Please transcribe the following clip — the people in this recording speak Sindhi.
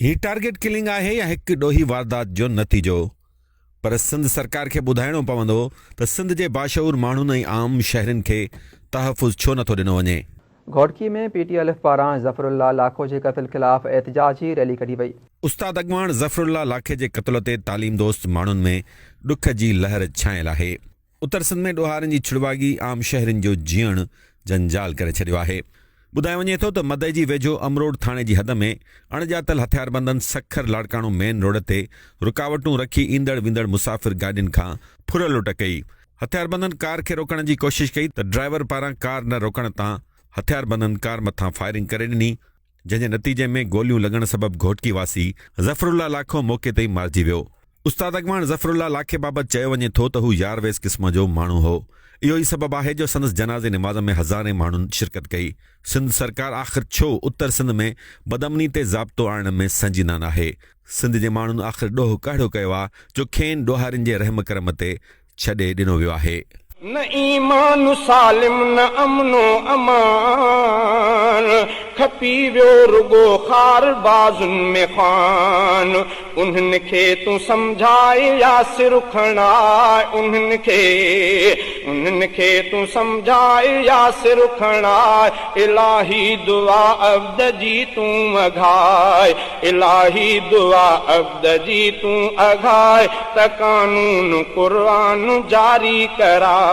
هي ٽارگيٽ ڪلنگ آهي يا هڪ ڏوهي واردات جو نتيجو؟ پر سنڌ سرڪار کي ٻڌائڻو پوندو ته سنڌ جي باشعور ماڻهن ۽ عام شهرين کي تحفظ ڇو نٿو ڏنو وڃي؟ گهوٽڪي ۾ پي ٽي الف پاران ظفر الله لاکو جي قتل خلاف احتجاجي ريلي ڪڍي وئي. استاد اڳواڻ ظفر الله لاکي جي قتل تي تعليم دوست ماڻهن ۾ ڏک جي لهر ڇانيل آهي. اتر سنڌ ۾ ڏوهارين جي ڇڙواڳي عام شهرين جو جيئڻ جنجال ڪري ڇڏيو آهي. ٻڌايو وڃي ٿو ته مدئجي ويجهو امروٽ ٿاڻي جي حد ۾ اڻڄاتل هٿياربندن سکر لاڙڪاڻو مين روڊ تي رڪاوٽون رکي ايندڙ ويندڙ مسافر گاڏين کان ڦر لٽ ڪئي. هٿياربندن ڪار کي روڪڻ جي ڪوشش ڪئي ته ڊرائيور پاران ڪار نه روڪڻ تان هٿياربندن ڪار مٿان فائرنگ ڪري ڏني جنهن جي نتيجي ۾ گوليون لڳڻ سبب گهوٽڪي واسي ظفر الله لاکو موقعي تي ئي مارجي ويو. استاد اڳواڻ ظفر الله لاکي بابت چيو وڃي ٿو ته هو يار ويس قسم جو ماڻهو هو. اهو ئي سبب آهي جو سندس جنازي نماز ۾ هزارين ماڻهن شرڪت ڪئي. سنڌ سرڪار آخر ڇو اتر سنڌ ۾ بدامني تي ضابطو آڻڻ ۾ سنجيده ناهي؟ سنڌ جي ماڻهن آخر ڏوهه ڪهڙو ڪيو آ جو کين ڏوهارين جي رحم ڪرم تي ڇڏي ڏنو ويو آهي. نه ايمان سالم نه امن و امان، کپي ويو رڳو خار بازن ۾ خوان، انهن کي تون سمجهاء يا سر کڻاء، انهن کي انهن کي تون سمجهاء يا سر کڻاء، الاهي دعا عبد جي تون اگهاء، الاهي دعا عبد جي تون اگهاء ته قانون قرآن جاري ڪراء.